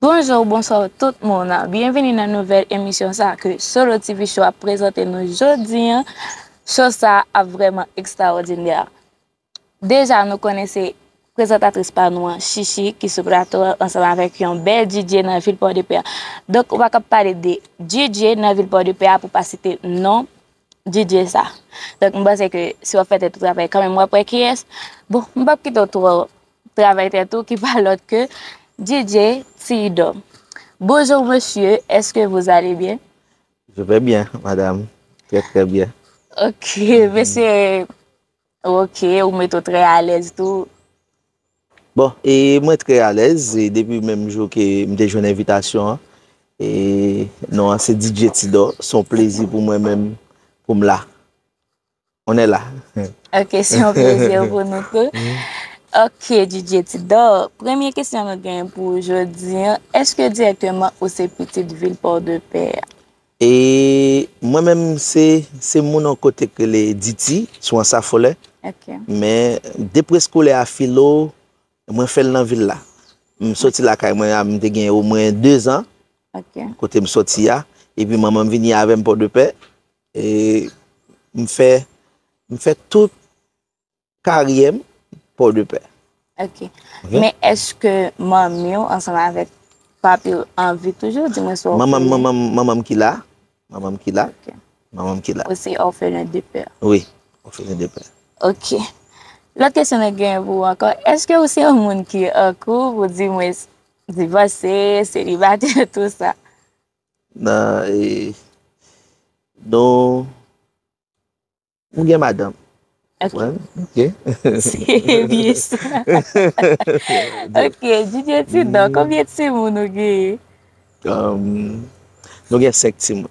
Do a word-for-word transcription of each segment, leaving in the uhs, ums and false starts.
Bonjou, bonswa tout moun. Byenvini nan nouvèl emisyon sa ke Solo T V Show ap prezante nou jodi an. Show sa ap vrèman ekstraòdinè. Deja, nou konnen se prezantatris pa nou an, Chichi, ki sou plato a ansanm avèk yon bèl D J nan vil Pòdepè. Donk, ou pa ka pale de D J nan vil Pòdepè a pou pa site non D J sa. Donk, m panse ke si w ap fè tèt ou travay kanmenm, w ap wè kiyès. Bon, m p ap kite w twò travay tèt ou, ki pa lòt ke D J Tidor. Bonjour, monsieur. Est-ce que vous allez bien? Je vais bien, madame. Très, très bien. Ok, mesye. Ok, ou mete w trè alèz tou. Bon, e mwen trè alèz, e depi menm jou ke m te jwenn envitasyon an, e non an se D J Tidor, se yon plezi pou mwen menm pou m la. On est là. Ok, se yon plezi pou nou tou. Ok, D J Tidor, premye kesyon nou gen pou ou jodi an, èske dirèkteman ou se pitit vil Pòdepè a? E mwen menm se se moun yon kote k rele Diti, sou Ansa Folè. Ok. Men de preskolè a filo, mwen fè l nan vil la. M soti lakay mwen a, m te gen omwen de zan, Ok. kote m soti a. Epi manman m vini avè m Pòdepè. E m fè, m fè tout karyè m Pòdepè. Ok. Men èske manmi w ansanm avèk papi w an vi toujou? Di mwen si w Manman m, orfelin. Manman m, manman m ki la. Manman m ki la. Ok. Manman m ki la. Ou se orfelin de pè. Wi, orfelin de pè. Ok. Lòt kesyon nou gen pou ou ankò. Èske ou se yon moun ki an koup ou di mwen divòse, selibatè, tou sa? Nan, e, non, m gen madanm. Ok. Wè, ok. Se byen sa. Ok, D J Tidor, konbyen timoun ou genyen? Um, nou gen senk timoun.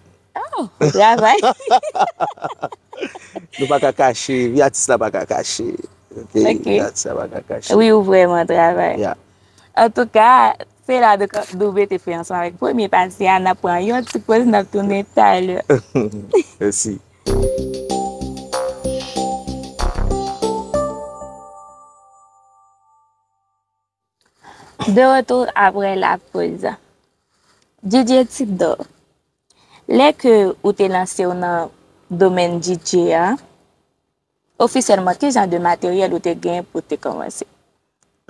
Oh, travay. Nou pa ka kache, vi atis la pa ka kache. Ok, Ok. Vi atis la pa ka kache. Wi, ou vrèman travay. Ya. Antouka, se la nou ka- nou mete fen ansanm avèk premye pati a, n ap pran yon ti poz, n ap tounen talè. Mèsi. De retour après la pause. D J Tidor, lè ke ou te lanse w nan domèn D J a, ofisyèlman, ki jan de materyèl ou te gen pou te kòmanse?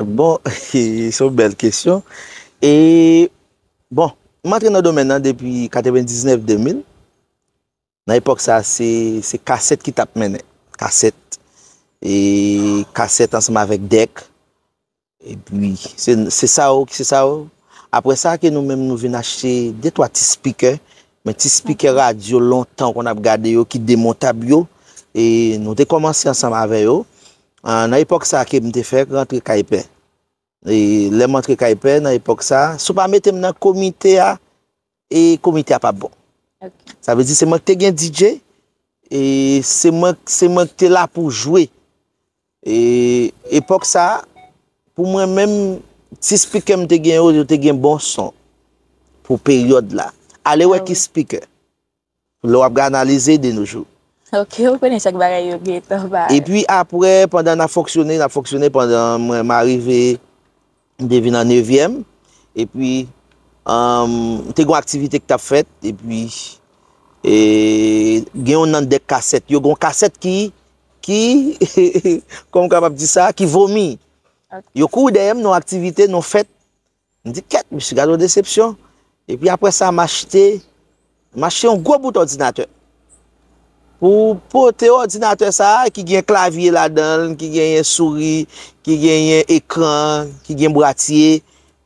Bon, se yon bèl kesyon. E, bon, m antre nan domèn nan depi katrevendiznèf, de mil. Nan epòk sa, se, se kasèt ki t ap mennen. Kasèt. E kasèt ansanm avèk dèk. Epi, se, se sa yo, se sa yo. Apre sa, ke nou menm nou vin achte de twa ti spikè. Men ti spikè radyo lontan konn ap gade yo, ki demontab yo. E nou te kòmanse ansanm avè yo. Ah, nan epòk sa ke m te fèk rantre kay pè. E lè m antre kay pè nan epòk sa, si w pa mete m nan komite a, e komite a p ap bon. Ok. Sa vle di se mwen k te gen D J, e se mwen, se mwen k te la pou jwe. E epòk sa, pou mwen menm, ti spikè m te gen yo, yo te gen bon son pou peryòd la. Ale wè Ah ki wi. Spikè. Lè w ap analize de nos jours. Ok, ou konnen chak bagay yo gen tan ba. Epi apre, pandan n ap fonksyone, n ap fonksyone pandan mwen, m arive, m te vin an nevyèm. Epi, um, te gen yon aktivite ki t ap fèt. Epi, e, gen yon nan dèk kasèt. Yo gen yon kasèt ki, ki, kòman m kapab di sa, ki vomi. Ok. Yo kouri dèyè m nan yon aktivite, nan yon fèt. M di, kèt, mesye, gade yon desepsyon. Epi apre sa, m achte, m achte yon gwo bout òdinatè. Pou pote òdinatè sa a, ki gen klavye ladan l, ki genyen souri, ki genyen ekran, ki gen bwatye,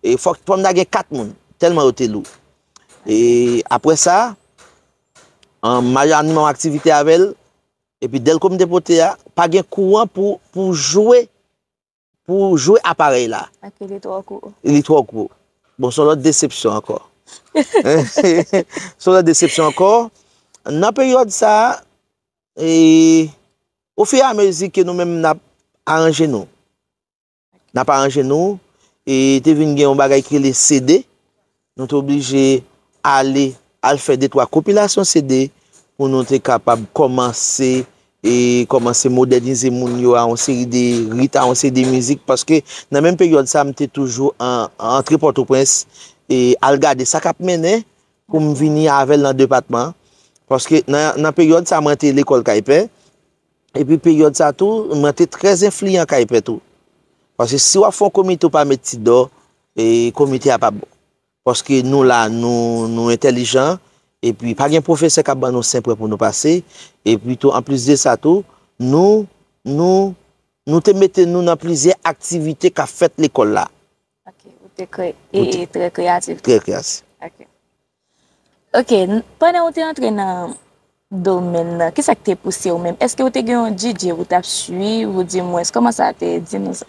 e fòk, fòk m ta gen kat moun, tèlman yo te lou. E apre sa, an, m al anime yon aktivite avè l, epi dèlko m te pote a, pa gen kouran pou, pou jwe, pou jwe aparèy la. Ok, li twò gwo. Li twò gwo. Bon, se yon lòt desepsyon ankò. Se yon lòt desepsyon ankò. Nan peryòd sa a, e, ofiramezi ke nou menm n ap aranje nou, n ap aranje nou, e te vin gen yon bagay ki rele C D. Nou te oblije ale, al fè de twa konpilasyon C D pou nou te kapab kòmanse, e kòmanse modènize moun yo a yon seri de rit, a yon seri de mizik, paske nan menm peryòd sa, m te toujou an, antre Pòtoprens, e, al gade sa k ap mennen pou m vini avè l nan depatman an. Paske nan, nan peryòd sa, mwen te lekòl Kay Pè. Epi peryòd sa tou, mwen te trè enfliyan Kay Pè tou. Paske si w ap fè yon komite, ou pa met Ti Dò, e, komite a p ap bon. Paske nou la, nou, nou entèlijan, epi pa gen pwofesè k ap ban nou sen pwen pou nou pase. Epi tou, anplis de sa tou, nou, nou, nou te mete nou nan plizyè aktivite k ap fèt lekòl la. Ok, ou te kreye, e, e, trè kreyatif. Trè kreyatif. Ok. Ok, n- pandan ou te antre nan domèn nan, kisa ki te pouse ou menm? Èske ou te gen yon D J ou t ap swiv, ou di mwens, kòman sa te, di nou sa?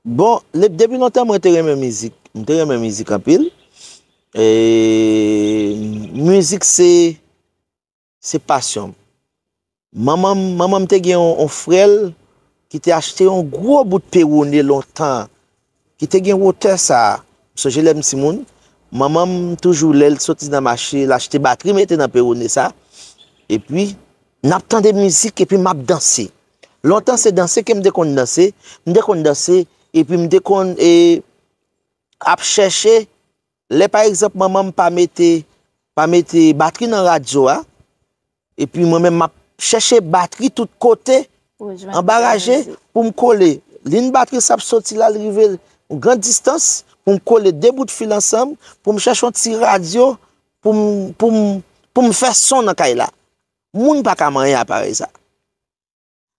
Bon, le- depi lontan mwen te renmen mizik. Mwen te renmen mizik anpil. E, mizik se, se pasyon m. Manman m, manman m te gen yon, yon frè l ki te achte yon gwo bout Peroni lontan, ki te gen wotè sa a. M sonje lè m timoun, manman m toujou, lè l soti nan mache, l achte batri mete nan Peroni sa. Epi, n ap tande mizik, epi m ap danse. Lontan se danse ke m te konn danse, m te konn danse, epi m te konn, e, ap chèche, lè pa egzanp manman m pa mete, pa mete batri nan radyo a, epi mwen menm m ap chèche batri tout kote, anba raje, pou m kole. Liy batri sa ap soti la, l rive yon gran distans, pou m kole de bout fil ansanm, pou m chèche yon ti radyo, pou m, pou m, pou m fè son nan kay la. Moun pa ka manyen aparèy sa.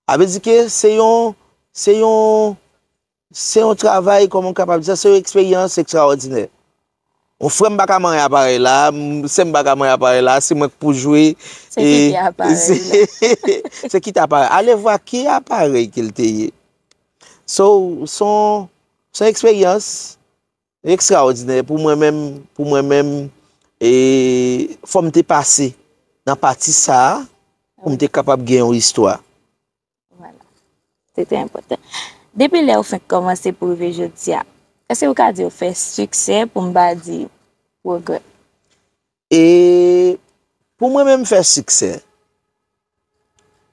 A vle di ke se yon, se yon, se yon travay, kòman m kapab di sa, se yon eksperyans ekstraòdinè. Yon frè m pa ka manyen aparèy la, m- sè m pa ka manyen aparèy la, se mwen k pou jwe. Se e kite aparèy se, la. Se kite aparèy. Ale vwa ki aparèy ke l te ye. So, se yon, se yon eksperyans ekstraòdinè pou mwen menm, pou mwen menm, e fò m te pase nan pati sa a, pou m te kapab gen yon istwa. Vwala. Se trè enpòtan. Depi lè ou fenk kòmanse pou rive jodi a, èske ou ka di ou fè siksè pou m pa di pwogrè? E pou mwen menm fè siksè,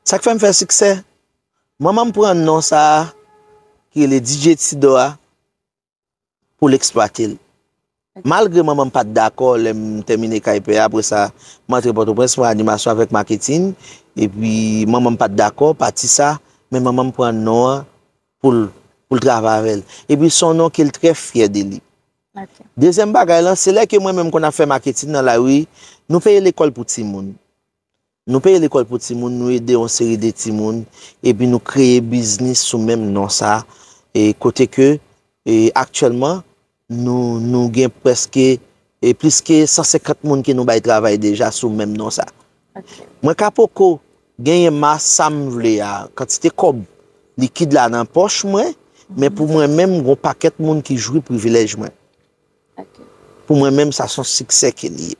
sa k fè m fè siksè, manman m pran non sa a, ki rele D J Tidor a, pou l eksplwate l. Malgre manman m pa t dakò lè m tèmine Kay Pè a, apre sa, m antre Pòtoprens, mwen animasyon avèk maketin, epi manman m pa t dakò, pati sa, men manman m pran non an pou l, pou l travay avè l. Epi se yon non ke l trè fyè de li. Ok. Dezyèm bagay lan, se lè ke mwen menm konn ap fè maketin nan lari, nou peye lekòl pou timoun. Nou peye lekòl pou timoun, nou ede yon seri de timoun, epi nou kreye biznis sou menm non sa, e kote ke, e aktyèlman, nou, nou gen prèske, e plis ke san senkant moun ke nou bay travay deja sou menm non sa. Ok. Mwen ka poko genyen mas sa m vle a, kantite kòb likid la nan pòch mwen, men pou mwen menm, gon pakèt moun ki jwi privilèj mwen. Ok. Pou mwen menm, sa se yon siksè ke li ye.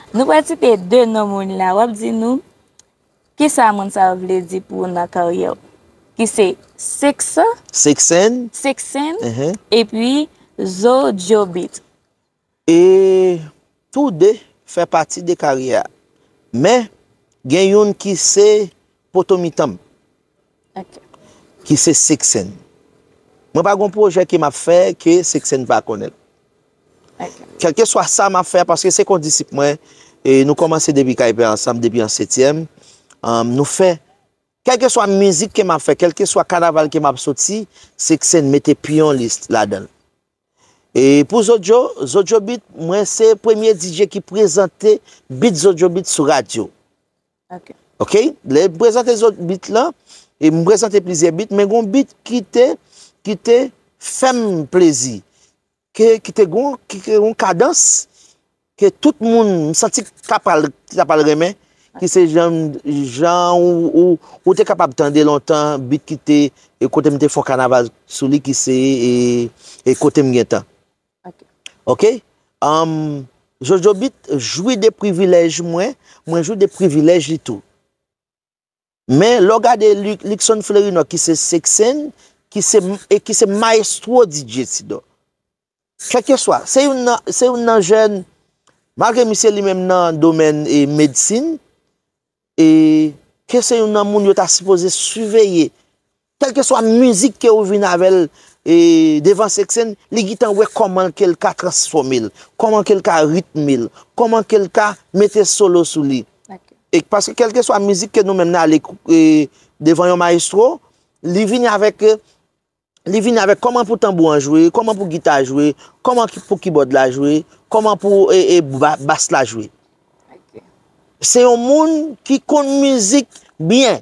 Nou pral site de non moun la, w ap di nou kisa moun sa yo vle di pou ou nan karyè w. Ki se Seksan, Seksen, Seksen, epi Zodjobit. E tou de fè pati de karyè a. Men, gen youn ki se poto mitan m, ok, ki se Seksen. Mwen pa gon pwojè ke m ap fè ke Seksen pa konnen l. Ok. Kèlkeswa sa m ap fè a, paske se kondisip mwen, e nou kòmanse depi Kay Pè ansanm, depi an setyèm. Ann, nou fè, kèlkeswa mizik ke m ap fè, kèlkeswa kanaval ke m ap soti, Seksen mete pye yon lis ladan l. E pou Zodjo, Zodjo Beat, mwen se premye D J ki prezante beat Zodjo Beat sou radyo. Ok. Ok? Lè m prezante Zodjo Beat lan, e m prezante plizyè beat, men gon beat ki te, ki te fè m plezi. Ke, ki te gon, ki te gon kadans, ke tout moun, m santi k ta pral, ki ta pral renmen, ki se jan, jan ou, ou, ou te kapab tande lontan, beat ki te, e kote m te fè yon kanaval sou li, ki se, e, e kote m gentan. Ok. Ok? Anm, Jojo Beat jwi de privilèj mwen, mwen jwi de privilèj li tou. Men, lè w gade Luc- Luckson Fleurinot, ki se Seksen, ki se, e ki se mayestwo D J Tidor. Kèlkeswa, se youn nan, se youn nan jèn, malgre misye li menm nan domèn, e, medsin, e ke se youn nan moun yo ta sipoze siveye. Kèlkeswa mizik ke ou vin avè l, e, devan Sexsèn, li gentan wè kòman ke l ka transfòme l, kòman ke l ka ritme l, kòman ke l ka mete solo sou li. E paske kèlkeswa mizik ke nou menm n ale, e, devan yon mayestwo, li vini avèk, e, li vini avèk kòman pou tanbou an jwe, kòman pou gita jwe, kòman ki, pou kibòd la jwe, kòman pou, e, e, ba-, bas la jwe. Se yon moun ki konn mizik byen.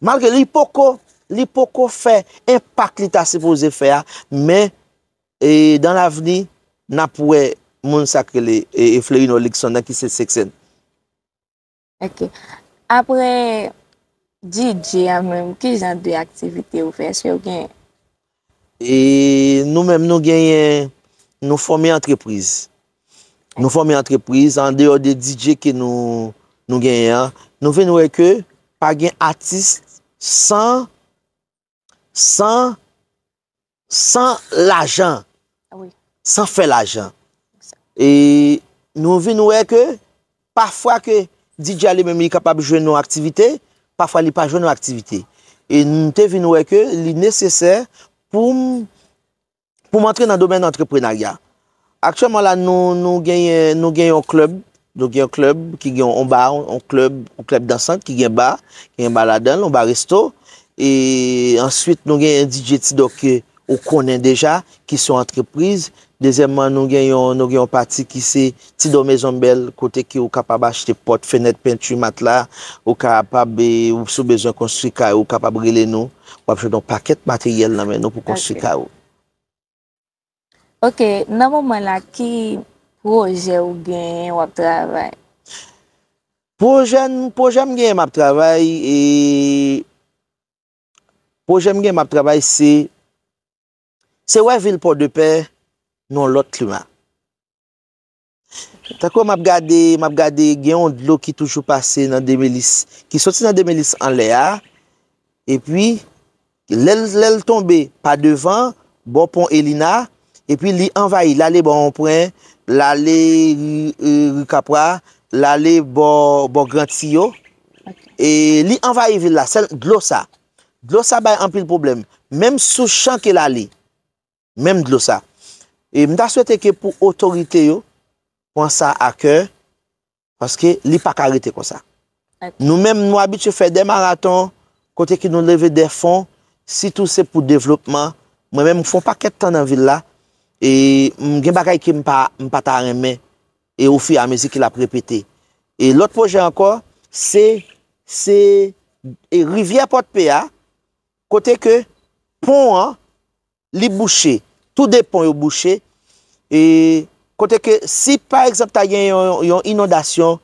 Malgre li poko, li poko fè enpak li ta sipoze fè a, men, e, dans l'avenir, n ap wè moun sa k rele, e, e Flerino Luckson nan ki se Sexsèn. Ok. Apre D J a menm, ki jan de aktivite ou fè? Èske ou gen? E nou menm nou genyen, nou fòme antrepriz. Nou fòme antrepriz, andeyò de D J ke nou, nou genyen an, nou vin wè ke pa gen atis san, san, san lajan, san fè lajan. E nou vin wè ke pafwa ke D J a li menm li kapab jwenn yon aktivite, pafwa li pa jwenn yon aktivite. E m te vin wè ke li nesesè pou m, pou m antre nan domèn antreprenarya. Aktyèlman la, nou, nou genyen, nou gen yon klèb, nou gen yon klèb ki gen yon ba, yon klèb, yon klèb dansant ki gen ba, ki gen ba ladan l, yon ba resto. E answit, nou genyen D J T-Dog ke ou konnen deja, ki se yon antrepriz. Dezyèmman, nou gen yon, nou gen yon pati ki se Ti Dòmezon Bèl, kote ke ou kapab achte pòt, fenèt, penti, matla, ou kapab, e, ou si w bezwen konstwi kay, ou kapab rele nou, w ap jwenn yon pakèt materyèl nan men nou pou konstwi kay ou. Ok, nan moman la, ki pwojè ou genyen w ap travay? Pwojè, pwojè m genyen m ap travay, e pwojè m genyen m ap travay se, se wè vil Pòdepè nan yon lòt klima. Tankou m ap gade, m ap gade, gen yon dlo ki toujou pase nan Demelis, ki soti nan Demelis anlè a, epi lè l, lè l tonbe pa devan, bò pon Elina, epi li anvayi, l ale bò Onpwen, l ale ri, e, ri Kapwa, l ale bò, bò Gran Tiyo, e li anvayi vil la, sèl dlo sa. Dlo sa bay anpil pwoblèm. Menm sou chan ke l ale, menm dlo sa. E m ta swete ke pou otorite yo pran sa a kè, paske li pa ka rete konsa. Nou menm, nou abitye fè de maraton, kote ke nou leve de fon, sitou se pou devlopman. Mwen menm, m fè yon pakèt tan nan vil la, e m gen bagay ke m pa, m pa ta renmen, e ofiramizi ke l ap repete. E lòt pwojè ankò, se, se, e rivyè Pòdpe a, kote ke pon an, li bouche. Tou de pon yo bouche. E kote ke si, pa egzanp, ta gen yon, yon inondasyon,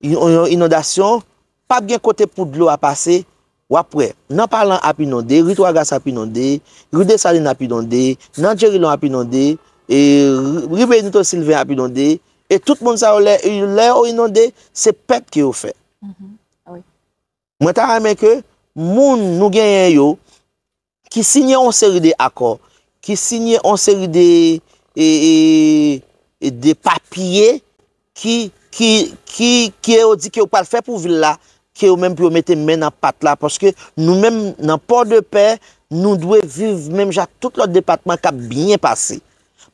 yon, yon inondasyon, p ap gen kote pou dlo a pase, w ap wè, nan Palan ap inonde, ri Twa Gras ap inonde, ri Desalin ap inonde, nan Djerilon ap inonde, e ri, ri Benito Sylvain ap inonde, e tout moun sa yo, lè, lè yo inonde, se pèt ke yo fè. Mwen ta renmen ke moun nou genyen yo, ki siyen yon seri de akò, ki siyen yon seri de, e, e, e de papye ki, ki, ki, ke yo di ke yo pral fè pou vil la, ke yo menm pou yo mete men nan pat la, paske nou menm nan Pòdepè, nou dwe viv menm jan ak tout lòt depatman k ap byen pase.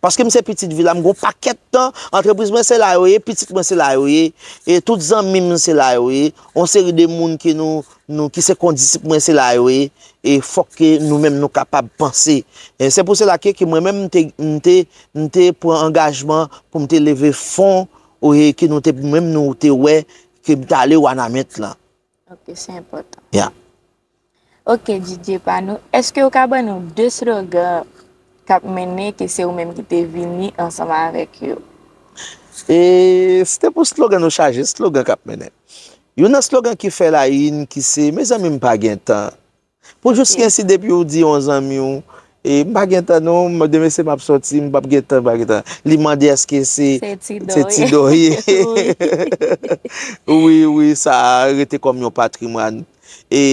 Paske m se pitit vil la, m gen yon pakèt tan, antrepriz mwen se la yo ye, pitit mwen se la yo ye, e tout zanmi m se la yo ye, yon seri de moun ke nou, nou, ki se kondisip mwen se la yo ye, e fòk ke nou menm nou kapab panse. E se pou sela ke, ke mwen menm m te, m te, m te pran angajman pou m te leve fon, e ke nou te, menm nou te wè ke m t ale Wanament lan. Ok, se enpòtan. Ya. Ok, D J pa nou, èske ou ka ban nou de slogan k ap mennen ke se ou menm ki te vini ansanm avèk yo? E, si te pou slogan, nou chaje slogan k ap mennen. Youn nan slogan ki fè la in, ki se, mezanmi, m pa gen tan. Pou jis gen si depi ou di yon zanmi w, e, m pa gen tan non, m, demen se m ap sòti, m p ap gen tan, m pa gen tan. Li mande èske se, se Ti Dò ye. Wi, wi, sa rete kòm yon patrimwàn. E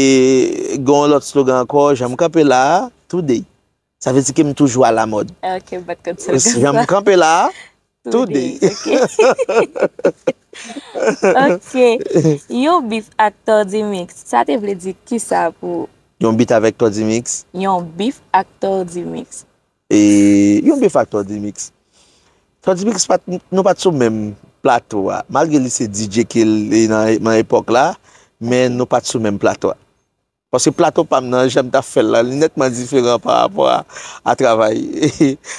gen yon lòt slogan ankò, jan m kanpe la a, today. Sa vle di ke m toujou alamòd. Ok, m pa t konn slogan sa. Jan m kanpe la a, today. Ok. Yon bif ak Tòdi Mix, sa te vle di kisa pou ou? Yon bit avèk Tòdimix. Yon bif ak Tòdimix. E, yon bif ak Tòdimix. Tòdimix pa t, nou pa t sou menm plato a. Malgre li se D J ke l ye nan, nan epòk la, men nou pa t sou menm plato a. Paske plato pa m nan, jan m t ap fè l la, li nètman diferan pa rapò a, a travay,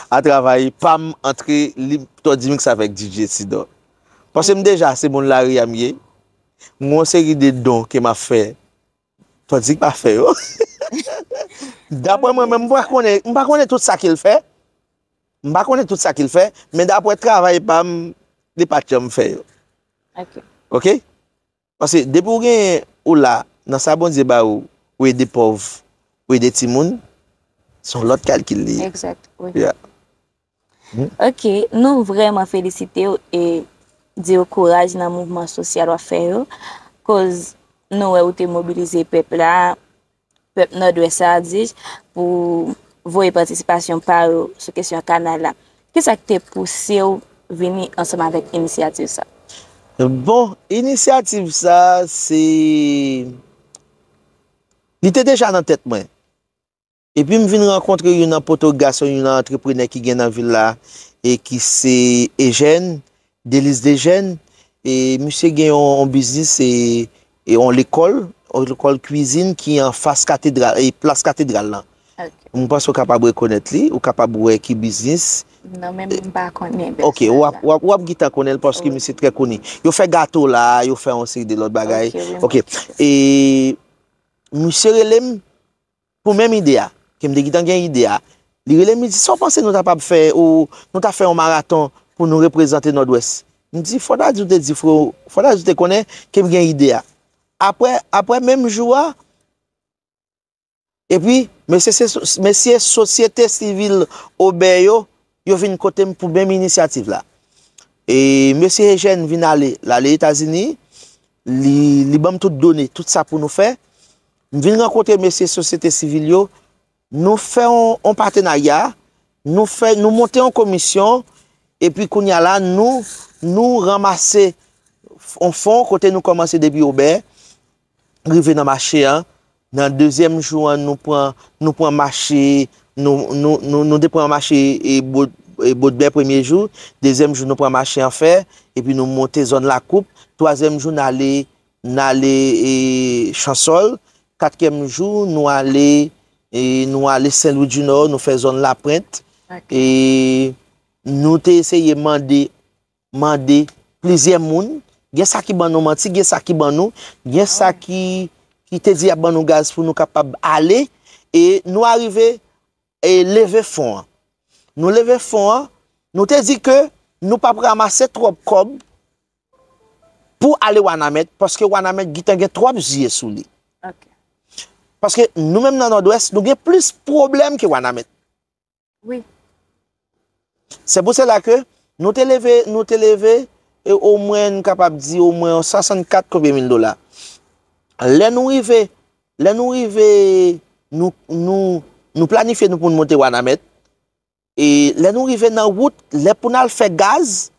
a travay pa m antre li, Tòdimix avèk D J Sidor. Paske m deja se moun lari a m ye. M gen yon seri de don ke m ap fè. Tòdimix pa fè yo. Daprè mwen menm, m pa konnen, m pa konnen tout sa ke l fè. M pa konnen tout sa ke l fè, men daprè travay pa m, li pa t janm fè yo. Ok. Ok? Paske depi w genyen ou la, nan sa Bondye ba ou, ou ede pòv, ou ede timoun, se yon lòt kalkil li ye. Exact, wi. Yeah. Ok, nou vrèman felisite w e di w kouraj nan mouvman sosyal w ap fè yo, koz nou wè ou te mobilize pèp la, pèp Nòdwès sa, dis, pou voye patisipasyon pa yo sou kesyon kanal la. Kisa k te pouse w vini ansanm avèk inisyativ sa? Bon, inisyativ sa, se, li te deja nan tèt mwen. Epi m vin rankontre youn nan poto gason, youn nan antreprenè ki gen nan vil la, e ki se Ejèn, Delice Dejèn. E misye gen yon, yon biznis, e, e yon lekòl, yon lekòl kwizin ki anfas katedral, e plas katedral lan. Ok. M panse w kapab rekonèt li, ou kapab wè ki biznis. Non, men m pa konnen. Ok, w ap, w ap, w ap gentan konnen l paske misye trè koni. Yo fè gato la, yo fè yon seri de lòt bagay. Ok, wi, m konprann. E misye rele m, pou menm ide a, ke m te gentan gen ide a. Li rele m, li di, "Sa w panse nou ta pab fè, ou nou ta fè yon maraton pou nou reprezante Nòdwès?" M di, "Fò ta di w te di, freo, fò ta di w te konnen ke m gen ide a." Apre, apre menm jou a, epi, mesye, se, mesye sosyete sivil Obè yo, yo vin kote m pou menm inisyativ la. E mesye Ejèn vin ale, l ale Etazini, li, li ban m tout done, tout sa pou nou fè. M vin rankontre mesye sosyete sivil yo, nou fè yon, yon patenarya, nou fè, nou monte yon komisyon, epi kounye a la, nou, nou ranmase yon fon kote nou kòmanse depi Obè, rive nan mache an. Nan dezyèm jou an, nou pran, nou pran mache, nou, nou, nou, nou te pran mache e Bot-, e Bodbè premye jou, dezyèm jou nou pran mache Anfè, epi nou monte zòn Lakoup, twazyèm jou n ale, n ale e Chansòl, katriyèm jou nou ale, e nou ale Sen Lwi di Nò, nou fè zòn Laprent, e nou te eseye mande mande plizyè moun, gen sa ki ban nou manti, gen sa ki ban nou, gen sa ki, ki te di y ap ban nou gaz pou nou kapab ale, e nou arive e leve fon an. Nou leve fon an, nou te di ke nou p ap ranmase twòp kòb pou ale Wanament, paske Wanament gentan gen twòp zye sou li. Ok. Paske nou menm nan Nòdwès, nou gen plis pwoblèm ke Wanament. Wi. Se pou sela ke nou te leve, nou te leve, e omwen, n kapab di omwen swasannkat konbyen mil dola. Lè nou rive, lè nou rive, nou, nou, nou planifye nou pou n monte Wanament. E lè nou rive nan wout, lè pou n al fè gaz,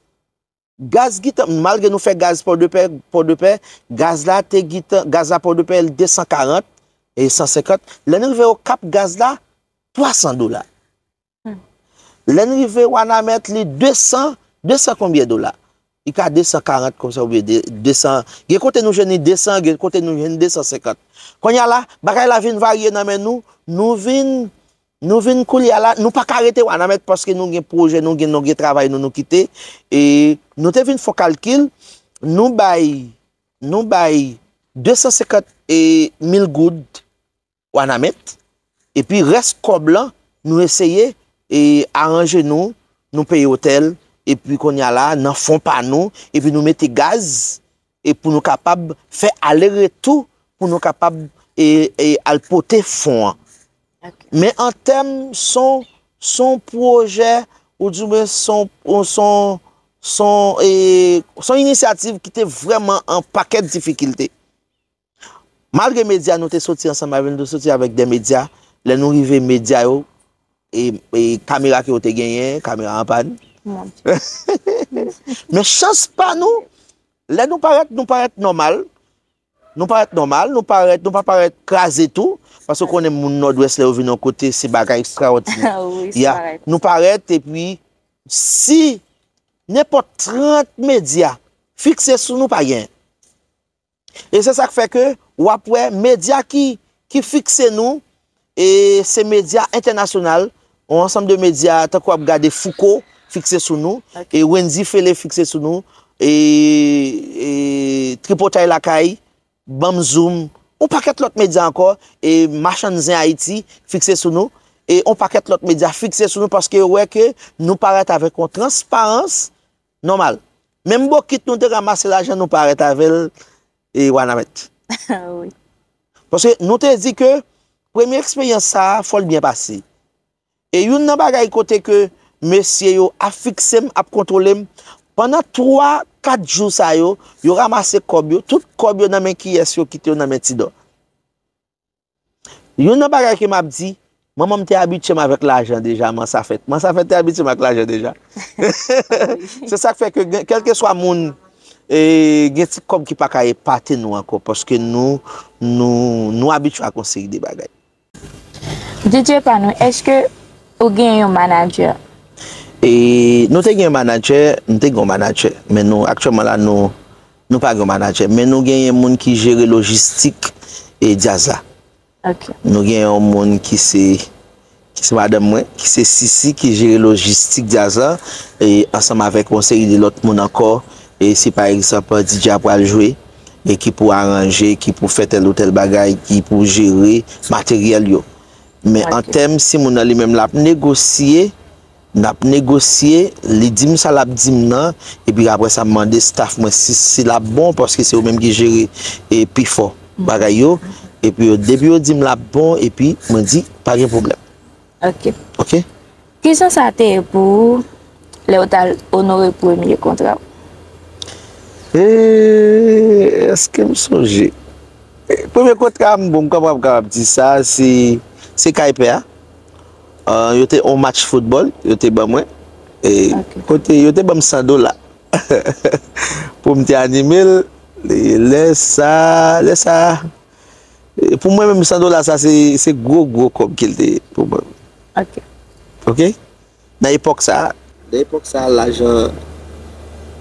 gaz gentan, malgre nou fè gaz Pòdepè, Pòdepè, gaz la te gentan, gaz la Pòdepè, desan karant e san senkant. Lè n rive Okap, gaz la, twasan dola. Hmm. Lè n rive Wanament, li desan, desan konbyen dola? Li ka desan karant konsa oubyen de, desan. Gen kote nou jwenn li desan, gen kote nou jwenn desan senkant. Kounye a la, bagay la vin varye nan men nou, nou vin Nou vin kounye a la, nou pa ka rete Wanament paske nou gen pwojè, nou gen, nou gen travay nou, nou kite. E nou te vin fè yon kalkil, nou bay, nou bay de san senkant mil goud Wanament. Epi rès kòb lan, nou eseye e aranje nou, nou peye otèl, epi kounye a la, nan fon pa nou, epi nou mete gaz, e pou nou kapab fè ale retou, pou nou kapab e, e al pote fon an. Ok. Men an tèm, son, son pwojè, oudimwen son, son, son, e, son inisyativ ki te vrèman an pakèt difikilte. Malgre medya nou te soti ansanm avè l, nou te soti avèk de medya, lè nou rive medya yo, e, e kamera ke yo te genyen, kamera an pàn. Mon Dye. Men chans pa nou, lè nou parèt, nou parèt nòmal. Nou parèt nòmal, nou parèt, nou pa parèt kraze tou, Paske w konnen moun Nòdwès lè yo vin yon kote, se bagay ekstraòdinè. Wi, se bagay. Nou parèt, epi si nenpòt trant medya fikse sou nou, pa gen. E se sa k fè ke w ap wè medya ki, ki fikse nou, e se medya entènasyonal, yon ansanm de medya tankou w ap gade Fouco fikse sou nou, e Wendy Phele fikse sou nou, e, e Tripotay Lakay, Banm Zoom, yon pakèt lòt medya ankò, e Machann Zen Ayiti fikse sou nou, e yon pakèt lòt medya fikse sou nou paske yo wè ke nou parèt avèk yon transparans nòmal. Menm bokit nou te ranmase lajan nou parèt avè l e Wanament. Wi. Paske nou te di ke premye eksperyans sa a, fò l byen pase. E youn nan bagay kote ke mesye yo ap fikse m, ap kontwole m, pandan twa, kat jou sa yo, yo ranmase kòb yo, tout kòb yo nan men kiyès yo kite yo nan men Tidò. Youn nan bagay ke m ap di, manman m te abitye m avèk lajan deja, Mansafèt. Mansafèt te abitye m ak lajan deja. Se sa k fè ke gen, kèlkeswa moun, e, gen ti kòb ki pa ka epate nou ankò, paske nou, nou, nou abitye ak yon seri de bagay. D J pa nou, èske ou gen yon manadjè? E, nou te gen yon manadjè, nou te gen yon manadjè, men nou, aktyèlman la, nou, nou pa gen yon manadjè, men nou genyen moun ki jere lojistik e djaz la. Ok. Nou gen yon moun ki se, ki se madanm mwen, ki se Sisi, ki jere lojistik djaz la, e ansanm avèk yon seri de lòt moun ankò, e se pa egzanp D J a pral jwe, e ki pou aranje, ki pou fè tèl ou tèl bagay, ki pou jere materyèl yo. Men an tèm, si moun nan li menm l ap negosye, n ap negosye, li di m sa l ap di m nan, epi apre sa m mande staff mwen si, si l ap bon, paske se yo menm ki jere e pi fò bagay yo, epi yo, depi yo di m l ap bon, epi mwen di, pa gen pwoblèm. Ok. Ok? Kijan sa te ye pou ou lè w t al onore premye kontra w? E, èske m sonje? E, premye kontra m, bon, m kapab, kapab di sa, se, se Kay Pè a. Ah, yo te on match foutbòl, yo te ban mwen. E, kote yo te ban m san dola pou m te anime l. E, lè sa, lè sa, e, pou mwen menm, san dola sa, se, se gwo, gwo kòb ke l te ye pou mwen. Ok. Ok? Nan epòk sa, nan epòk sa, lajan,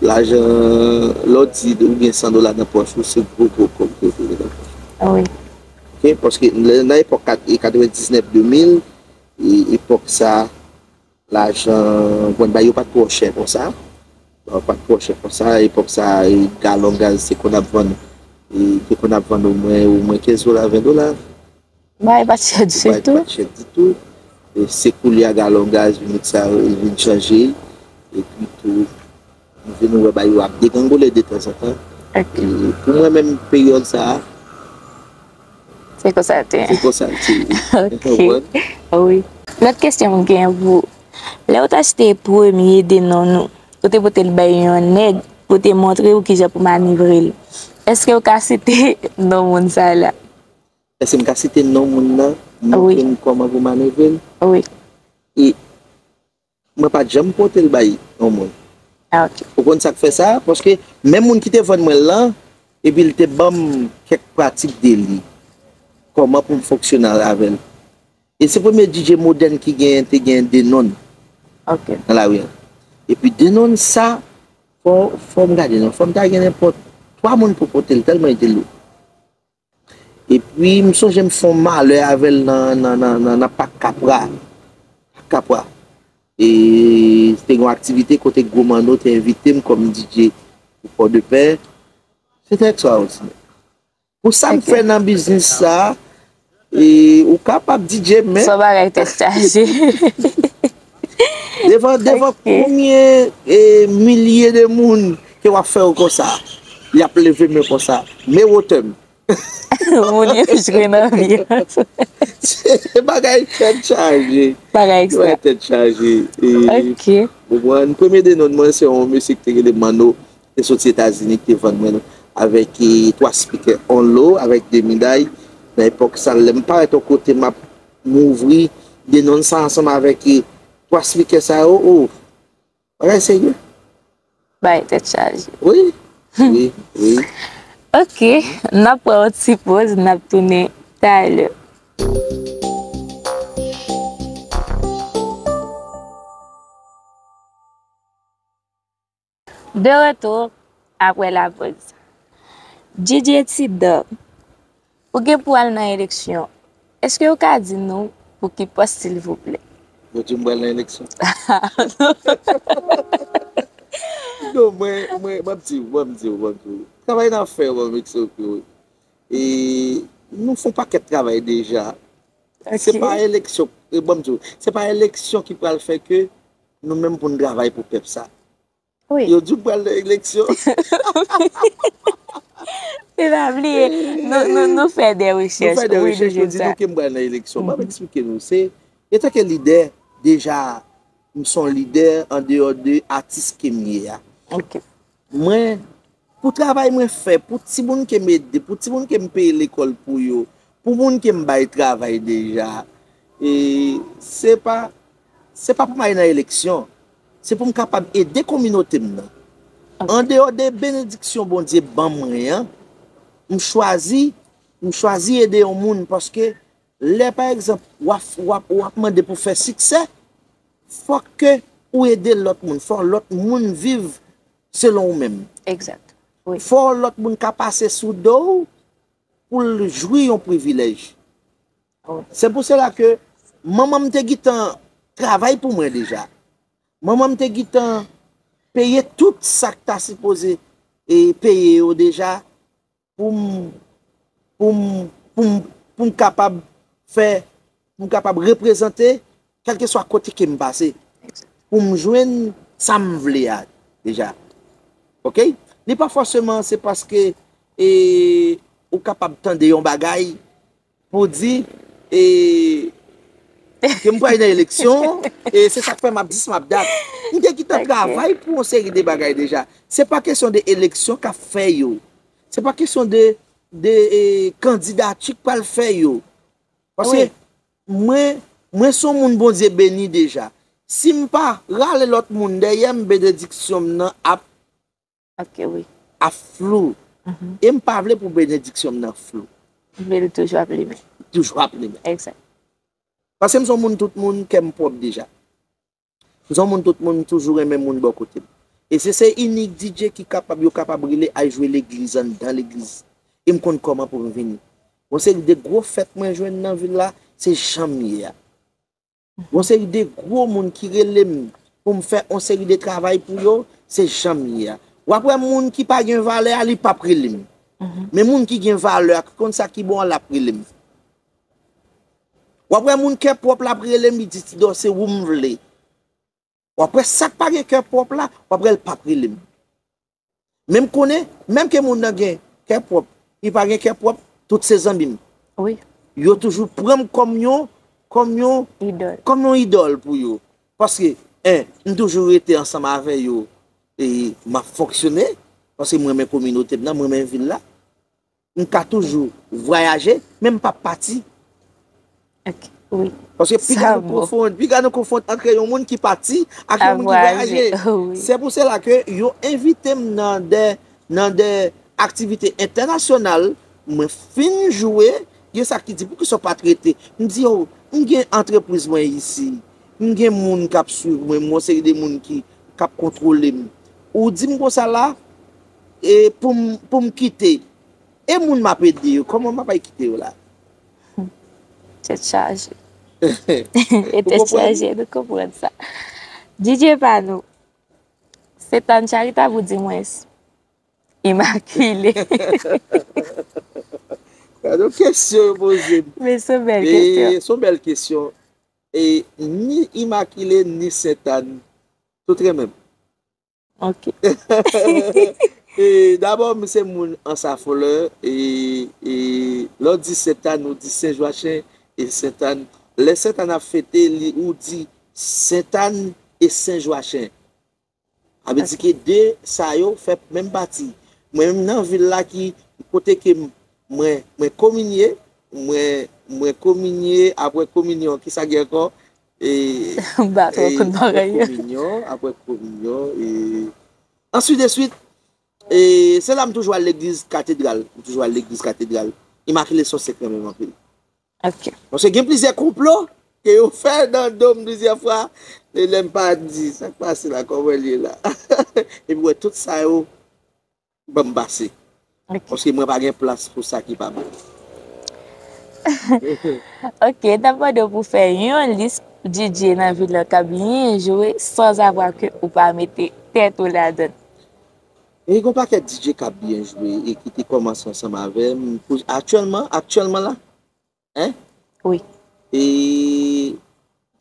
lajan, lè w di ou gen san dola nan pòch ou, se gwo, gwo kòb ke w te gen nan pòch ou. Wi. Ok? Paske lè, nan epòk kat-, e katrevendiznèf, de mil, e epòk sa, lajan, bon, bagay yo pa t twò chè konsa. Yo pa t twò chè konsa. Epòk sa, e galon gaz te konn ap vann, e te konn ap vann omwen, omwen kenz dola, ven dola. Bagay pa t chè ditou. Bagay pa t chè ditou. E se koulye a galon gaz, minit sa yo, li vin chanje. Epi tou, nou vin wè bagay yo ap degrengole de tanzantan. Ok. E pou mwen menm, peryòd sa a, se konsa l te ye. Se konsa l te ye. Ok. Ou konprann? Wi. Lòt kesyon m gen pou ou. Lè w t achte premye Denon ou, ou te pote l bay yon nèg pou te montre w kijan pou manevre l. Èske w ka site non moun sa la? Èske m ka site non moun nan? Wi. Montre m kòman pou manevre l? Wi. E mwen pa t janm pote l bay yon moun. Ah, ok. Ou konn sa k fè sa? Paske menm moun ki te vann mwen l lan, epi l te ban m kèk pratik de li. Kòman pou m fonksyone avè l. E se premye D J modèn ki genyen, te gen Denon nan lari an. Epi Denon sa, fò, fò m gade non, fò m ta gen nenpòt twa moun pou pote l, tèlman li te lou. Epi, m sonje m fè yon malè avè l nan, nan, nan, nan, nan Pak Kapra. Pak Kapra. E te gen yon aktivite kote Gwo Manno te envite m kòm D J pou Pòdepè. Se te ekstraòdinè. Pou sa m fè nan biznis sa, e, ou kapab D J, men se yon bagay tèt chaje. Devan, devan konbyen, e, milye de moun ke w ap fè yo konsa, y ap leve men konsa. Men wotè m. Moun yo jwe nan anbyans. Se bagay tèt chaje. Bagay ekstra. Bagay tèt chaje. E, ok. Ou konprann? Premye Denon mwen, se yon mesye ki te rele Manno, te soti Etazini, ki te vann mwen avèk, e, twa spikè, on lo, avèk de miday. Nan epòk sa, lè m parèt yon kote, m ap, m ouvri Denon sa ansanm avèk, e, twa spikè sa yo, o, bagay serye. Bagay tèt chaje. Wi, wi, wi. Ok, n ap pran yon ti poz, n ap tounen talè. De retour apre lapoz. Djidji Tidan, ou gen pou al nan eleksyon. Èske ou ka di nou pou ki pòs, silvouplè? Yo di m pral nan eleksyon. Non, mwen, mwen, m ap di w, m ap di w, m ap di w. Travay n ap fè, mwen, m eksplike w. E nou fè yon pakèt travay deja. Se pa eleksyon, e ban m di w, se pa eleksyon ki pral fè ke nou menm pou n travay pou pèp sa. Yo di w pral nan eleksyon. Se pa bliye, nou, nou, nou fè de rechèch. Nou fè de rechèch, yo di nou ke m pral nan eleksyon. Ban m eksplike nou. Se, etanke lidè, deja, m se yon lidè andeyò de atis ke m ye a. Mwen, pou travay mwen fè, pou timoun ke m ede, pou timoun ke m peye lekòl pou yo, pou moun ke m bay travay deja, e se pa, se pa pou m al nan eleksyon. Se pou m kapab ede kominote m nan. Andeyò de benediksyon Bondye ban mwen an, m chwazi, m chwazi ede yon moun paske lè, pa egzanp, w ap, w ap, w ap mande pou fè siksè, fòk ke ou ede lòt moun, fò lòt moun viv selon ou menm. Fò lòt moun ka pase sou do w pou l jwi yon privilèj. Se pou sela ke manman m te gentan travay pou mwen deja. Manman m te gentan peye tout sa k ta sipoze e peye yo deja pou m, pou m, pou m, pou m kapab fè, pou m kapab reprezante kèlkeswa kote ke m pase, pou m jwenn sa m vle a deja. Oke? Li pa fòseman se paske e, ou kapab tande yon bagay pou di e, ke m pral nan eleksyon, e se sa k fè m ap di sa m ap dat. M te gentan travay pou yon seri de bagay deja. Se pa kesyon de eleksyon k ap fè yo. Se pa kesyon de, de e, kandidati k pral fè yo. Paske mwen, mwen se yon moun Bondye beni deja. Si m pa rale lòt moun dèyè m, benediksyon m nan ap, ap flou. E m pa vle pou benediksyon m nan flou. M vle l toujou ap limen. Toujou ap limen. Paske m se yon moun tout moun kè m pwòp deja. M se yon moun tout moun toujou renmen moun bò kote m. E se, se inik D J ki kapab, yo kapab rele al jwe legliz, anndan legliz. E m konn kòman pou m vini. Yon seri de gwo fèt mwen jwenn nan vil la, se jan m ye a. Yon seri de gwo moun ki rele m pou m fè yon seri de travay pou yo, se jan m ye a. W ap wè moun ki pa gen valè a, li p ap rele m. Men moun ki gen valè a, ki konn sa ki bon an, l ap rele m. W ap wè moun kè pwòp la ap rele m, li di, "Tidò, se ou m vle." W ap wè sa k pa gen kè pwòp la, w ap wè l p ap rele m. Men m konnen, menm ke moun nan gen kè pwòp, li pa gen kè pwòp, tout se zanmi m. Yo toujou pran m kòm yon, kòm yon, kòm yon idòl pou yo. Paske, en, m toujou rete ansanm avè yo e m ap fonksyone, paske m renmen kominote m nan, m renmen vil la. M ka toujou vwayaje, men m p ap pati. Paske piga nou konfonn, piga nou konfonn ant yon moun ki pati ak yon moun ki vwayaje. Se pou sela ke yo envite m nan de, nan de aktivite entènasyonal, mwen fin jwe, gen sa ki di, "Poukisa w pa t rete?" M di, "O, m gen antrepriz mwen isi, m gen moun k ap swiv mwen, m gen yon seri de moun ki, k ap kontwole m. Ou di m konsa la, e pou m, pou m kite." E moun m ap ede yo, kòman m ap al kite yo la? Tèt chaje. E tèt chaje, nou konprann sa. D J pa nou, Sentàn Charitab ou di mwens Imakile? Gade yon kesyon yo poze m. Men se yon bèl kesyon. E se yon bèl kesyon. E ni Imakile, ni Sentàn, tout renmen m. Ok. E, dabò, m se moun Ansa Flè, e, e, lè w di Sentàn, ou di Sen Jwachen e Sentàn. Lè Sentàn ap fete, li, ou di Sentàn e Sen Jwachen. Sa vle di ke de sa yo fè menm pati. Mwen menm nan vil la ki kote ke m, mwen, mwen kominye, mwen, mwen kominye, apre kominyon, kisa gen ankò? E, m pa twò konn bagay yo. Kominyon, apre kominyon, e, answit de swit, e, se la m toujou al legliz katedral. M toujou al legliz katedral. Imakile se yon sèk renmen m anpil. Ok. Paske gen plizyè konplo ke yo fè nan do m plizyè fwa, E lè m pa di, sa k pase la, kòman l ye la? Epi wè, tout sa yo, ban m pase. Ok. Paske mwen pa gen plas pou sa ki pa bon. Ok, n ap mande w pou fè yon lis D J nan vil lan k ap byen jwe sanzavwa ke ou pa mete tèt ou ladan l. E gen yon pakèt D J k ap byen jwe e ki te kòmanse ansanm avè m. Pou, aktyèlman, aktyèlman la, en? Wi. E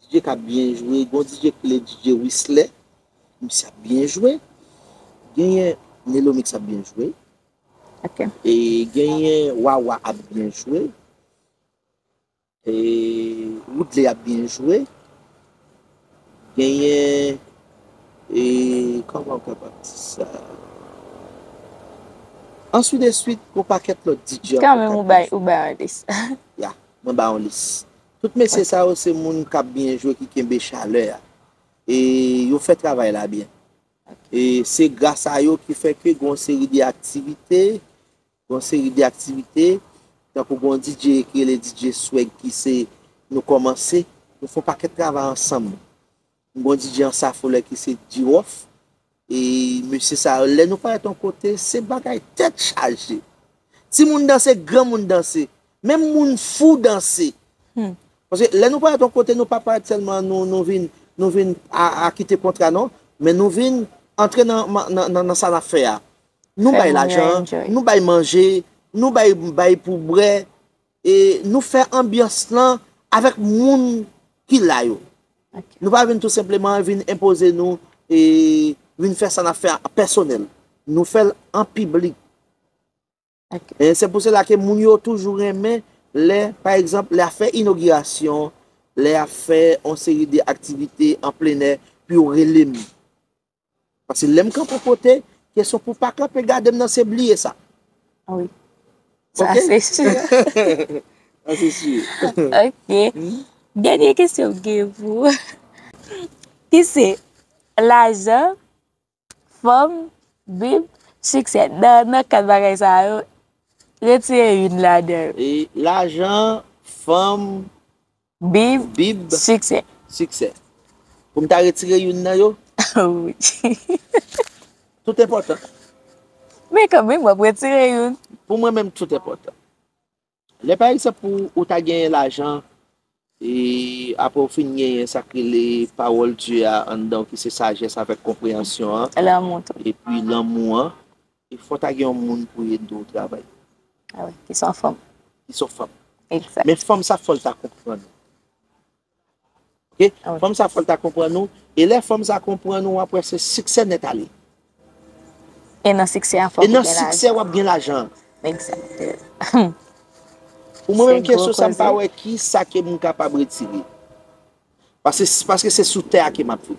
D J k ap byen jwe, gen yon D J ki rele D J Whistler, misye ap byen jwe. Genyen Nelomix ap byen jwe. Ok. E genyen Wawa ap byen jwe. E Woodley ap byen jwe. Genyen, e, kòman w kapab di sa? Answit de swit, gon pakèt lòt D J ankò. Kanmenm ou bay, ou bay yon lis. Ya, mwen ba yon lis. Tout mesye sa yo se moun k ap byen jwe, ki kenbe chalè a. E yo fè travay la byen. E se gras a yo ki fè ke gon seri de aktivite, gon seri de aktivite, tankou gon D J ki rele D J Swag ki se nou kòmanse, nou fè yon pakèt travay ansanm. Gon D J an Safolè ki se Diwòf. E mesye sa yo, lè nou parèt yon kote, se bagay tèt chaje. Timoun danse, granmoun danse, menm moun fou danse. Hmm. Paske lè nou parèt yon kote, nou pa parèt sèlman nou, nou vin, nou vin a, a kite kontra non, men nou vin antre nan, nan, nan, nan sa n ap fè a. Nou Fè bay moun yo lajan, enjoy. Nou bay manje, nou bay, bay pou bwè, e nou fè anbyans lan avèk moun ki la yo. Ok. Nou pa vin tou senpleman vin enpoze nou e vin fè sa n ap fè a pèsonèl. Nou fè l an piblik. Ok. E se pou sela ke moun yo toujou renmen lè, pa egzanp, lè y ap fè inogirasyon, lè y ap fè yon seri de aktivite an plenè, pou yo rele m. Paske lè m kanpe yon kote, kesyon pou pa kanpe gade m nan, se bliye sa. Wi. Sa Ok? Se si. Sa se si. Ok. Dènye kesyon m gen pou ou. Ki se lajan, fanm, bib, siksè. Nan, nan kat bagay sa yo, retire youn ladan yo. E lajan, fanm, Bib, bib, siksè. Siksè. Pou m ta retire youn nan yo, Wi. Tout enpòtan. Men kanmenm, w ap retire youn. Pou mwen menm, tout enpòtan. Lè pa egzanp ou, ou ta genyen lajan, e apre w fin genyen sa k rele pawòl Dye a anndan w, ki se sajès avèk konpreyansyon an, Lanmou tou. Epi lanmou an, e fò w ta gen yon moun pou ede w travay. Ah wi, ki se yon fanm. Ki se yon fanm. Egzak. Men fanm sa fò l ta konprann ou. Ok? Ah wi. Fanm sa fò l ta konprann ou. E lè fanm sa konprann ou, w ap wè se siksè nèt ale. E nan siksè an fòk E nan ou gen siksè, w lajan. Ap gen lajan. Egzak. Pou mwen menm, Se gwo kesyon sa m pa koze. Wè ki sa ke m kapab retire. Paske, paske se sou tè a ke m ap viv.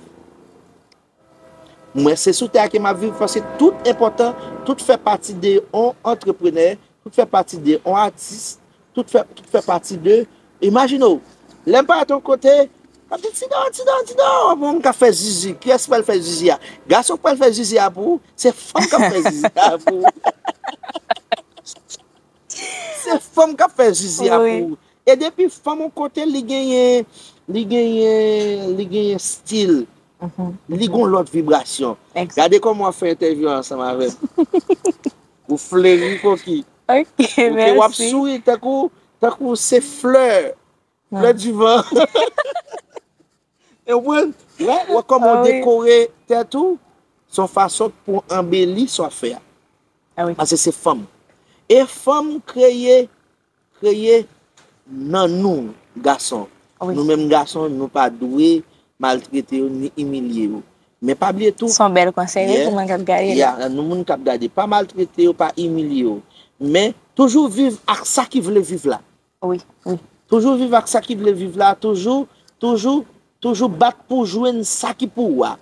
Mwen, se sou tè a ke m ap viv, paske tout enpòtan, tout fè pati de yon antreprenè, tout fè pati de yon atis, tout fè, tout fè pati de, imajine w, lè m parèt yon kote, m ap di, "Tidon, Tidon, Tidon," bon, m ka fè zizi. Kiyès pral fè zizi a? Gason k pral fè zizi a pou ou, se fanm k ap fè zizi a pou ou. Se fanm k ap fè zizi a Wi. Pou ou. E depi fanm yon kote, li genyen, li genyen, li genyen stil. Li gon lòt vibrasyon. Egzak. Gade kòman w ap fè entèvyou ansanm avè m. Ou fleri koki. Ok, Ok, w ap mèsi. Souri tankou, tankou se flè. Flè di van. E w konprann? Wè, wè kòman Ah w wi. Dekore tèt ou. Se yon fason pou anbeli sa w ap fè a. Ah wi. Paske se fanm. E fanm kreye, kreye nan nou, gason. Wi. Nou menm gason, nou pa dwe maltrete yo ni imilye yo. Men pa bliye tou, Se yon bèl konsèy wi, Yeah. Pou moun k ap gade la. Ya, nou moun k ap gade, pa maltrete yo, pa imilye yo. Men toujou viv ak sa ki vle viv la. Wi, wi. Toujou viv ak sa ki vle viv la, toujou, toujou, toujou bat pou jwenn sa ki pou ou a.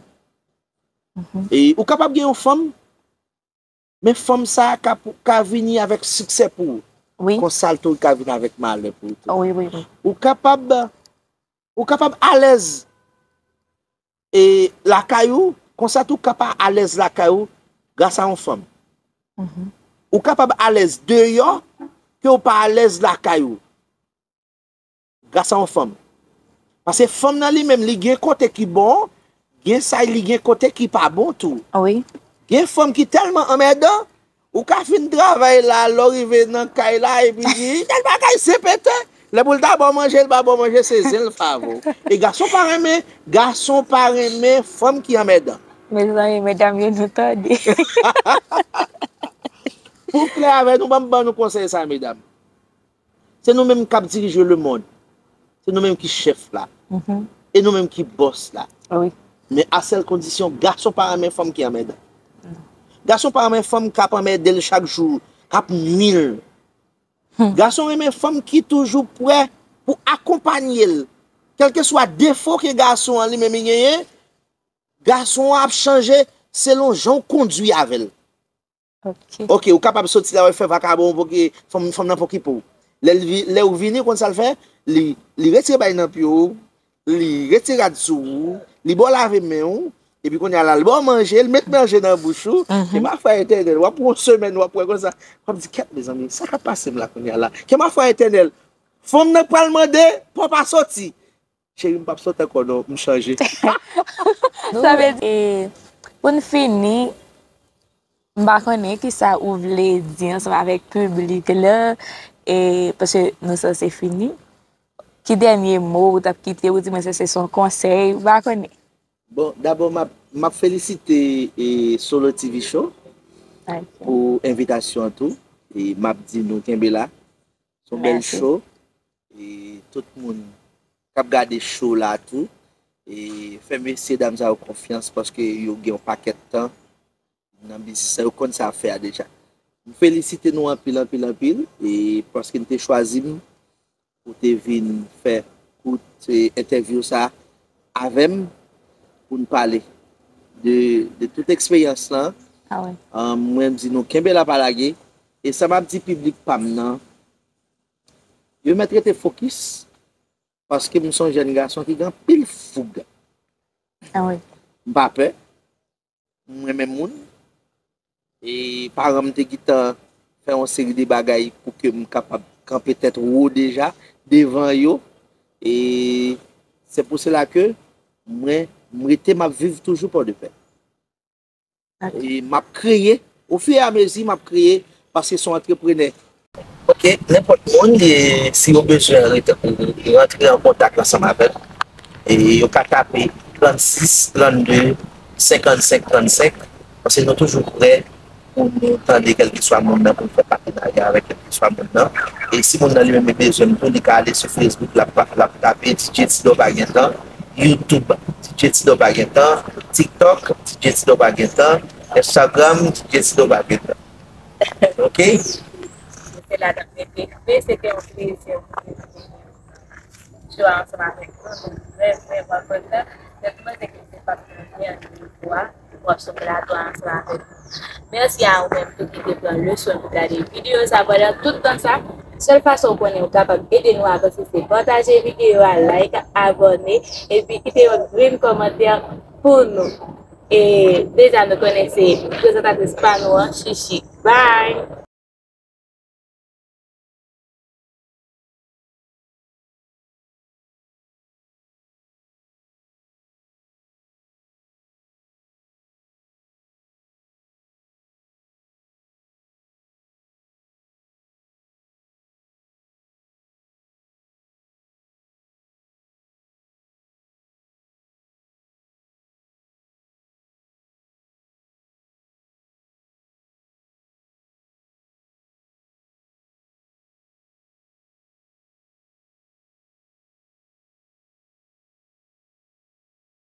E ou kapab gen yon fanm, men fanm sa a ka, pou- ka vini avèk siksè pou ou. Wi. Konsa l tou ka vin avèk malè pou ou tou. Wi, wi, wi. Ou kapab, ou kapab alèz e lakay ou, konsa tou ka pa alèz lakay ou gras a yon fanm. Ou kapab alèz deyò ke ou pa alèz lakay ou gras a yon fanm. Paske fanm nan li menm, li gen kote ki bon, gen sa li gen kote ki pa bon tou. Wi. Gen fanm ki tèlman anmèdan, ou ka fin travay la, lè w rive nan kay la, epi di, tèl bagay se pete. Lè pou l ta ba w manje, l pa ba w manje, se zen l favo. E gason pa renmen, gason pa renmen fanm ki anmèdan. Mezanmi, medam yo, nou tande. Pou klè avè nou, ban m ban nou konsèy sa, medam. Se nou menm k ap dirije lemonn. Se nou menm ki chèf la. E nou menm ki bòs la. Wi. Men a sèl kondisyon, gason pa renmen fanm ki anmèdan. Gason pa renmen fanm k ap anmède l chak jou, k ap nwi l. Gason renmen fanm ki toujou prè pou akonpanye l. Kèlkeswa defo ke gason an li menm li genyen, gason an ap chanje selon jan w kondui avè l. Ok. Ok, ou kapab soti la, w fè vakabon, w poke, fanm, fanm nan pokipe w. Lè l vi- lè ou vini, ou konn sa l fè? Li, li retire bagay nan pye w, li retire rad sou ou, li ba w lave men w, epi kounye a la, li ba w manje, li met manje nan bouch ou. E ma fwa etènèl, w ap pran yon semèn, w ap wè konsa. W ap di, kèt, mezanmi, sa k ap pase m la kounye a la? Kè ma fwa etènèl, fanm nan pral mande, pa w pa soti. Cheri, m p ap sot ankò non, m chanje. Sa vle di, e, pou n fini, m pa konnen ki sa ou vle di ansanm avèk piblik la, e, paske nou sanse fini. Ki dènye mo ou t ap kite, ou di mwen se, se yon konsèy, m pa konnen. Bon, dabò, m ap, m ap felisite e, Solo T V Show Ay. Pou envitasyon an tou. E m ap di nou kenbe la. Se yon bèl Mèsi. Show. E tout moun k ap gade show la tou. E fè mesye dam sa yo konfyans paske yo gen yon pakèt tan nan biznis sa, yo konn sa y ap fè a deja. M felisite nou anpil, anpil, anpil. E paske n te chwazi m pou te vin fè kout e, entèvyou sa avè m pou n pale de, de tout eksperyans lan. Ah ouais. An, mwen m di nou kenbe la pa lage. E sa m ap di piblik pa m nan, yo mèt rete fokis paske m se yon jèn gason ki gen anpil foug. Ah ouais. M pa pè, m renmen moun. E paran m te gentan fè yon seri de bagay pou ke m kapab kanpe tèt wo deja devan yo. E se pou sela ke mwen, m rete, m ap viv toujou Pòdepè. E m ap kreye, ofiramezi m ap kreye, paske se yon antreprenè. Ok, nenpòt moun, e, si yo bezwen rete, rantre an kontak ansanm avè m, e yo ka tape trannsis trannde senkannsenk trannsenk, paske nou toujou prè pou nou tande kèlkeswa moun nan, pou nou fè patenarya avèk kèlkeswa moun nan. E si moun nan li menm li bezwen m tou, li ka ale sou Facebook, l ap, l ap tape D J Tido pa gen tan, YouTube, D J Tido pa gen tan, TikTok, D J Tido pa gen tan, Instagram, D J Tido pa gen tan. Ok? Se la nan mete. Men se te yon plezi pou mwen vini sou show a ansanm avèk nou. Nou vrèman, vrèman kontan. Mwen panse ke se p ap yon dènye fwa w ap sou plato a ansanm avèk nou. Mèsi a ou menm tou ki te pran le swen pou gade videyo sa pandan tout tan sa. Sèl fason ou konnen ou kapab ede nou avanse se pataje videyo a, like, abòne, epi kite yon grenn kòmantè pou nou. E deja nou konnen se prezantatris pa nou an, Chichi. Bye!